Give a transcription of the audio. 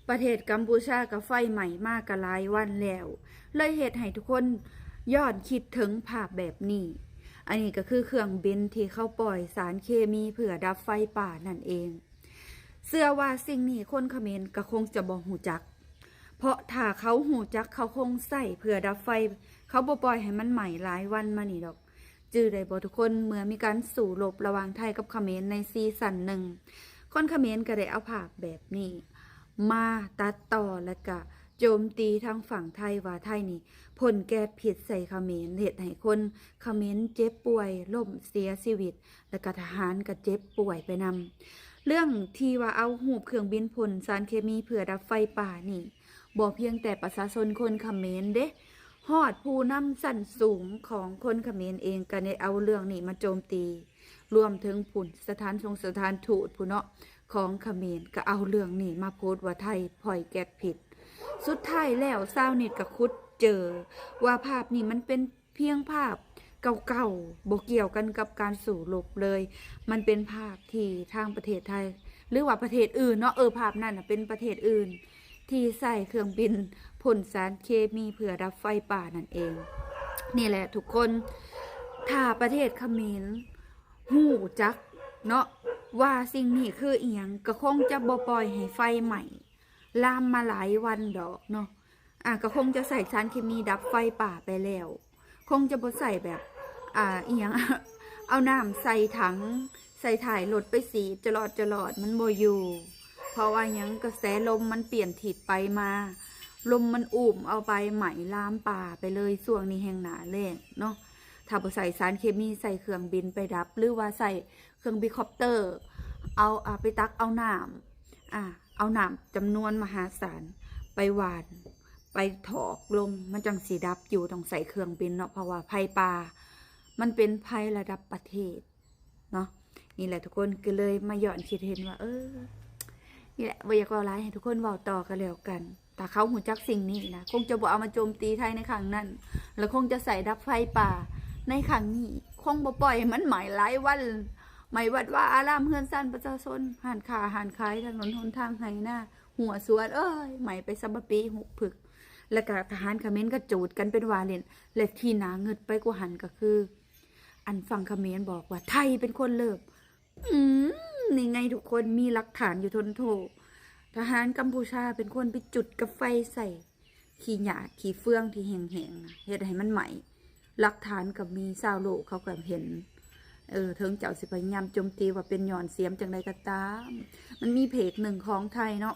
ປະເທດກຳປູຊາກໍໄຟໄໝ້ມາກໍຫຼາຍວັນແລ້ວ ເລີຍເຮັດໃຫ້ທຸກຄົນຍ້ອນຄິດເຖິງພາບແບບນີ້. ອັນນີ້ກໍຄືເຄື່ອງບິນທີ່ເຂົາປ່ອຍສານເຄມີເພື່ອດັບໄຟປ່ານັ້ນເອງ. ເຊື່ອວ່າສິ່ງນີ້ຄົນຂະເໝນກໍຄົງຈະບໍ່ຮູ້ຈັກ ເພາະຖ້າເຂົາຮູ້ຈັກ ເຂົາຄົງໃຊ້ເພື່ອດັບໄຟ, ເຂົາບໍ່ປ່ອຍໃຫ້ມັນໄໝ້ຫຼາຍວັນມານີ້ດອກ. ຈື່ໄດ້ບໍ່ທຸກຄົນ? ເມື່ອມີການສູ້ລົບລະຫວ່າງໄທກັບຂະເໝນໃນຊີຊັນໜຶ່ງ ຄົນຂະເໝນກໍໄດ້ເອົາພາບແບບນີ້ມາຕັດຕໍ່ ແລະກະໂຈມຕີທາງຝັ່ງໄທວ່າໄທນີ້ພົ່ນແກັສພິດໃສ່ຂະເໝນ ເຮັດໃຫ້ຄົນຂະເໝນເຈັບປ່ວຍ ລົ້ມເສຍຊີວິດ ແລະກະທະຫານກໍເຈັບປ່ວຍໄປນຳ. ເລື່ອງທີ່ວ່າເອົາຮູບເຄື່ອງບິນພົ່ນສານເຄມີເພື່ອດັບໄຟປ່ານີ້ ບໍ່ພຽງແຕ່ປະຊາຊົນຄົນຂະເໝນເດ້, ຮອດຜູ້ນຳຊັ້ນສູງຂອງຄົນຂະເໝນເອງກໍໄດ້ເອົາເລື່ອງນີ້ມາໂຈມຕີ, ລວມເຖິງພຸ້ນ ສະຖານຊົງສະຖານທູດພຸ້ນເນາະ ຂອງຂະເໝນກໍເອົາເລື່ອງນີ້ມາໂພສວ່າໄທປ່ອຍແກັສພິດ. ສຸດທ້າຍແລ້ວຊາວເນັດກໍຂຸດເຈີວ່າພາບນີ້ມັນເປັນ ພຽງພາບເກົ່າໆ ບໍ່ກ່ຽວກັນກັບການສູ້ລົບເລີຍ. ມັນເປັນພາບທີ່ທາງປະເທດໄທ ຫຼືວ່າປະເທດອື່ນເນາະ, ເອີ ພາບນັ້ນນະເປັນປະເທດອື່ນທີ່ໃຊ້ເຄື່ອງບິນພົ່ນສານເຄມີເພື່ອດັບໄຟປ່ານັ້ນເອງ. ນີ້ແຫຼະທຸກຄົນ, ຖ້າປະເທດຂະເໝນຮູ້ຈັກເນາະວ່າສິ່ງນີ້ຄືອີ່ຫຍັງ, ກໍຄົງຈະບໍ່ປ່ອຍໃຫ້ໄຟໄໝ້ລາມມາຫຼາຍວັນດອກເນາະ. ອາ ກໍຄົງຈະໃຊ້ສານເຄມີດັບໄຟປ່າໄປແລ້ວ, ຄົງຈະບໍ່ໃຊ້ແບບ ອາ ອີ່ຫຍັງ ເອົານ້ຳໃສ່ຖັງ ໃສ່ທ້າຍລົດໄປສີດຈະຫຼອດໆ ມັນບໍ່ຢູ່. ເພາະວ່າຫຍັງ? ກະແສລົມມັນປ່ຽນທິດໄປມາ, ລົມມັນອູ້ມເອົາໄປ ໄໝ້ລາມປ່າໄປເລີຍ. ຊ່ວງນີ້ແຮ່ງໜ້າແລ້ງເນາະ, ຖ້າບໍ່ໃຊ້ສານເຄມີ ໃຊ້ເຄື່ອງບິນໄປດັບ ຫຼືວ່າໃຊ້ເຄື່ອງບິຄອບເຕີ ເອົາ ອາ ໄປຕັກເອົານ້ຳ ອາ ເອົານ້ຳຈຳນວນມະຫາສານໄປຫວ່ານ ໄປຖອກລົງ ມັນຈັ່ງຊິດັບຢູ່. ຕ້ອງໃຊ້ເຄື່ອງບິນເນາະ, ເພາະວ່າໄຟປ່າມັນເປັນໄພລະດັບປະເທດເນາະ. ນີ້ແຫຼະທຸກຄົນ, ກໍເລີຍມາຍ້ອນຄິດເຫັນວ່າ ເອີ ນີ້ແຫຼະ, ບໍ່ຢາກເວົ້າຫຼາຍ, ໃຫ້ທຸກຄົນເວົ້າຕໍ່ກັນແລ້ວກັນ. ຖ້າເຂົາຮູ້ຈັກສິ່ງນີ້ນະ, ຄົງຈະບໍ່ເອົາມາໂຈມຕີໄທໃນຄັ້ງນັ້ນ, ແລະຄົງຈະໃຊ້ດັບໄຟປ່າໃນຄັ້ງນີ້, ຄົງບໍ່ປ່ອຍໃຫ້ມັນໄໝ້ຫຼາຍວັນ, ໄໝ້ວັດວາອາລາມ, ເຮືອນຊານປະຊາຊົນ, ຮ້ານຄ້າຮ້ານຂາຍ, ຖະໜົນຫົນທາງ, ໄຮ່ນາ, ຮົ້ວສວນ, ເອີຍ ໄໝ້ໄປຊະບະປີຮຸກພຶກ. ແລ້ວກະທະຫານຂະເໝນກໍຈູດກັນເປັນວ່າຫຼິ້ນ. ແລະທີ່ໜ້າງຶດໄປກວ່າຫັ້ນກໍຄື ອັນຝັ່ງຂະເໝນບອກວ່າໄທເປັນຄົນເລີ່ມ. ອືມ ນີ້ໄງທຸກຄົນ, ມີຫຼັກຖານຢູ່ທົນໂທດ. ທະຫານກຳປູຊາເປັນຄົນໄປຈຸດກະໄຟໃສ່ຂີ້ຫຍ້າຂີ້ເຟືອງທີ່ແຫ້ງໆ ເຮັດໃຫ້ມັນໄໝ້. ຫຼັກຖານກໍມີ, ຊາວໂລກເຂົາກໍເຫັນ. ເອີ ເຖິງເຈົ້າຊິພະຍາຍາມໂຈມຕີວ່າເປັນຍ້ອນສຽມຈັ່ງໃດກໍຕາມ, ມັນມີເພຈໜຶ່ງຂອງໄທເນາະ,